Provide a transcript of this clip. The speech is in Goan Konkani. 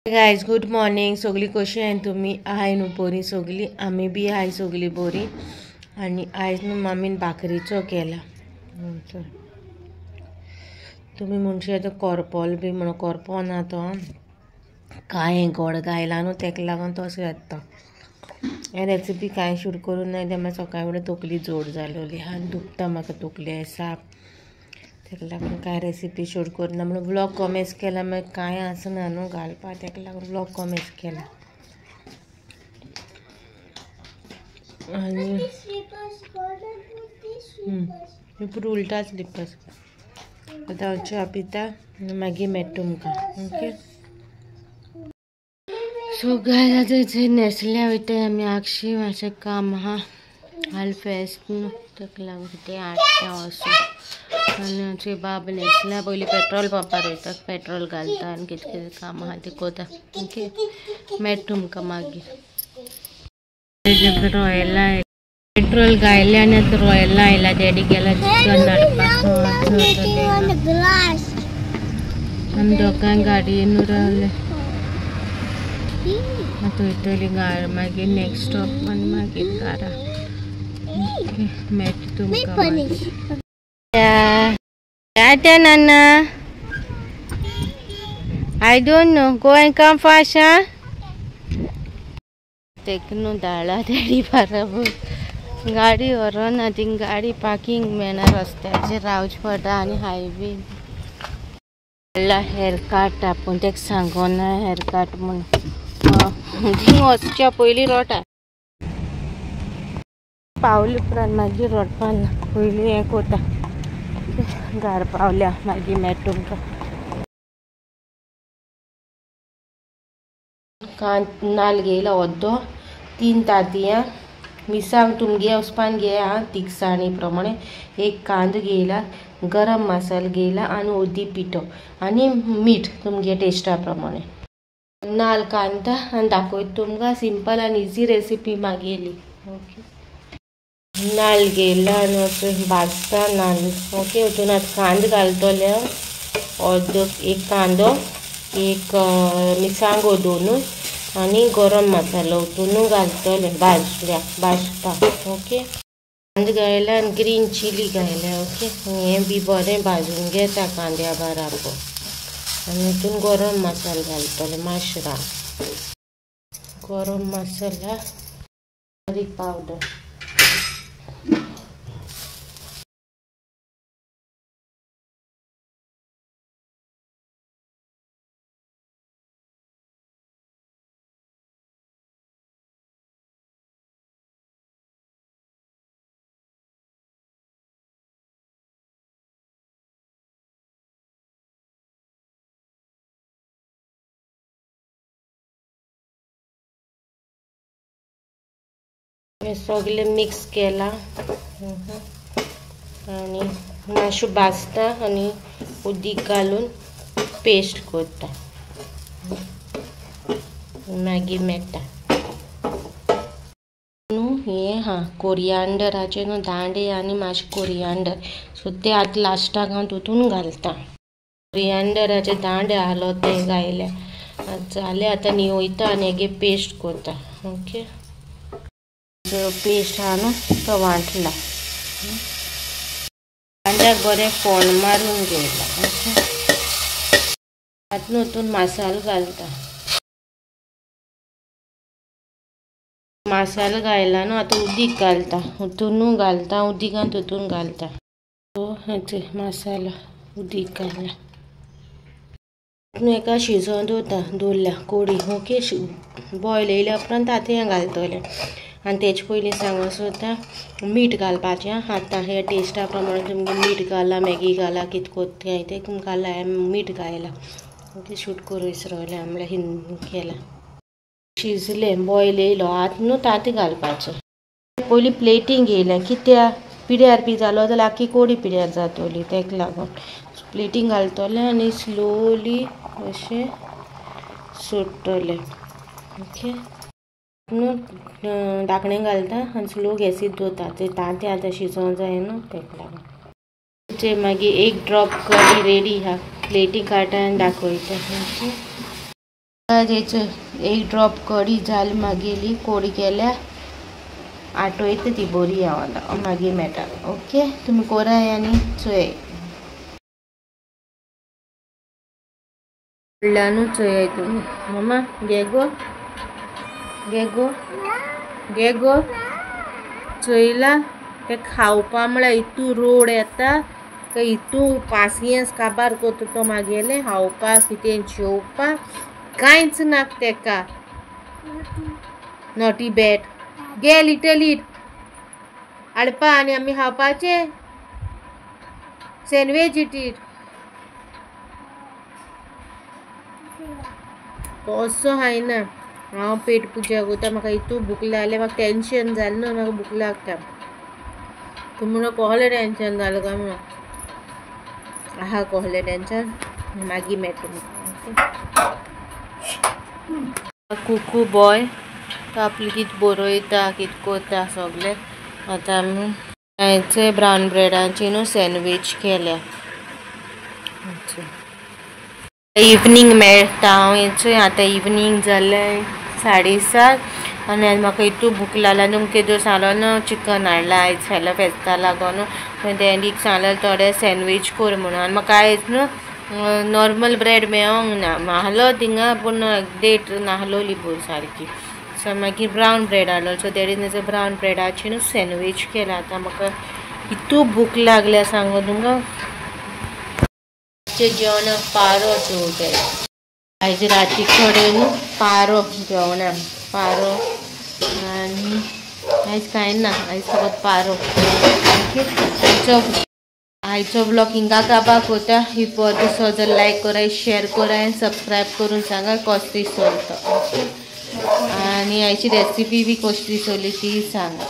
Guys good morning. सगळी कशी आहे तुम्ही? आहे न्हू बरी सगळी? आमी बी आहे सगळी बरी. आनी आयज न्हू मामीन भाकरीचो केला. तुमी म्हणशी आतां कोरपोल बी म्हणून कोरपो ना, तो कांय गोड गायला न्हू तेका लागून तसो येता. हे रेसिपी कांय शूट करूं ना, ते मागीर सकाळी फुडें तकली जोड जालोली आनी दुखता म्हाका तकली साप, तेका लागून कांय रेसिपी शूट करूं ना. म्हणून व्लॉग कॉमेस केला, मागीर कांय आसना न्हू घालपाक, तेका लागून व्लॉग कॉमेस केला. आनी पुरो उल्टा स्लिपर्स. आतां हांव च्या पिता, मागीर मेळटा तुमकां. ओके सो गायज आतां थंय नेसल्या वयता आमी आगशी, मातशें काम आहा हाल फेस्त न्हू तेका लागून तें हाडटा वचून. आनी आमचे बाब नेसल्या पयलीं पेट्रोल पंपार वयता, पेट्रोल घालता आनी कितें कितें काम आहा तें कोता. ओके मेळटा तुमकां मागीर. रॉयला पेट्रोल घायलें आनी आतां रॉयला आयला, डॅडी गेला चिकन हाडपाक. आमी दोगांय गाडयेन रावले. आतां वयतली गाड मागीर नेक्स्ट स्टॉप आनी मागीर घरा. ओके मेळटा तुमकां मागीर. Tata Nana. I don't know. Go and come fast, huh? तेक न्हू धाडला डॅडी बराबर. गाडी व्हरना थिंग, गाडी पार्किंग मेळना रस्त्याचेर रावचें पडटा आनी हायवे. हाडला हेअर कट, आपूण तेका सांगोना हेअर कट म्हूण. थिंग वचच्या पयलीं रोटा पावले उपरांत मागीर रोडपा ना, पयलीं हें कोता. घर पावल्या मागीर मेळटा तुमकां. नाल्ल घेयला अर्दो, 3 तांतयां, मिरसांग तुमगे वचपान घेया आं तिखसाणी प्रमाणे, एक कांदो घेयला, गरम मसालो घेयला आनी हळदी पिठो आनी मीठ तुमगे टेस्टा प्रमाणे. नाल्ल कांदा आनी दाखयता तुमकां सिंपल आनी इजी रेसिपी मागेली. ओके नाल्ल घेयला आनी असो भाजता नाल्ल. ओके हितून आतां कांदो घालतले, अर्दो एक कांदो, एक मिरसांगो दोनूय आनी गरम मसालो हितून घालतले, भाजल्या भाजता. ओके कांदो घायला आनी ग्रीन चिली घायल्या. ओके हें बी बरें भाजून घेता कांद्या बराबर आनी हितून गरम मसालो घालतले मातशें. गरम मसाला, बारीक पावडर, हे सगळें मिक्स केला आनी मातशें भाजता आनी उदीक घालून पेस्ट करता, मागीर मेळटा न्हू. हें हा कोरियांडराचें न्हू दांडे आनी मातशें कोरियांडर, सो ते आतां लास्टाक हांव तितून घालता. कोरियांडराचे दांडे आहलो ते घायले जालें. आतां न्हिवयता आनी हेगे पेस्ट करता. ओके पेस्ट आहा न्हू तो वांटला, कांद्याक बरें फोण मारून घेयला. ओके आतां न्हू हितून मसालो घालता. मसालो घायला न्हू आतां उदीक घालता, हितूनू घालता उदीक आनी तितून घालता. सो हें मसालो उदीक घायला न्हू, एका शिजोवन दवरता, दवरल्या कोडी. ओके बॉयल येयल्या उपरांत तांतयां घालतलें. आनी तेजे पयलीं सांगूं सोदता मीठ घालपाचें आतां ह्या टेस्टा प्रमाणे तुमकां मीठ घाला, मॅगी घाला, कितें कोत्ता तें घाला. हांवें मीठ घायलां. ओके शूट करूं विसरलें म्हणल्यार हिंद केलां. शिजलें बॉयल येयलो आतां न्हू तांतीं घालपाचें. पयलीं प्लेटींग घेयलें कित्याक पिड्यार बी जालो जाल्यार आख्खी कोडी पिड्यार जातली, तेका लागून प्लेटींग घालतलें आनी स्लोली अशें सोडटलें. ओके न्हू धाकणें घालता आनी स्लो गॅसीर दवरता, ते तांतें आतां शिजोवंक जाय न्हू तेका लागून. मागीर एक ड्रॉप कडी रेडी आहा. प्लेटी काडटा आनी दाखयता. एक ड्रॉप कडी जाली मागेली कोडी केल्या आटोयता ती बरी हांव आतां मागीर मेळटा. ओके तुमी कोराय आनी चोयाय व्हडल्यानूच चोयाय तुमी. मम्मा घे गो घे गो घे गो चोयला ते खावपा म्हळ्यार इतू रोड येता काय इतू पासियेंस काबार करता तो मागेलें खावपाक कितें जेवपाक कांयच नाका तेका. नॉटी बॅट गे लिटल it हाडपा आनी आमी खावपाचें सँडवीच it it कसो खायना. हांव पेट पुजा करता म्हाका इतू भूक लागल्या म्हाका टेंशन जालें न्हू म्हाका भूक लागता. तुमी म्हणून कहलें टेंशन जालें काय म्हणून आहा कहलें टेंशन मागीर मेळटा. कुकू बॉय तो आपली कितें बरयता कितें करता सगळें. आतां आमी आयचे ब्रावन ब्रेडाची न्हू सँडवीच केल्या. इवनींग मेळटा हांव हेचो आतां इवनींग जालें 7:30 आनी आयज म्हाका इतू भूक लागला. तुमकां केदो सांगलो न्हू चिकन हाडलां आयज खायला फेस्ता लागून डॅडीक सांगलें थोडे सँडवीच कर म्हणून. आनी म्हाका आयज न्हू नॉर्मल ब्रेड मेळोंक ना आहलो थिंगा पूण डेट नाहलोली बरी सारकी. सो मागीर ब्रावन ब्रेड हाडलो. सो डॅडीन ब्रावन ब्रेडाची न्हू सँडवीच केला. आतां म्हाका इतू भूक लागल्या सांगू तुमकां. जेवणाक पारो जेवताय आयज राती कडेन न्हू पारो जेवणाक पारो आनी आयज कांय ना आयज फकत पारो. आयचो ब्लॉग हिंगा काबार करता. ही बरो दिसलो जाल्यार लायक कराय शेअर कराय आनी सबस्क्रायब करून सांगा कसो दिसलो तो. आनी आयची रेसिपी बी कशी दिसली ती सांगा.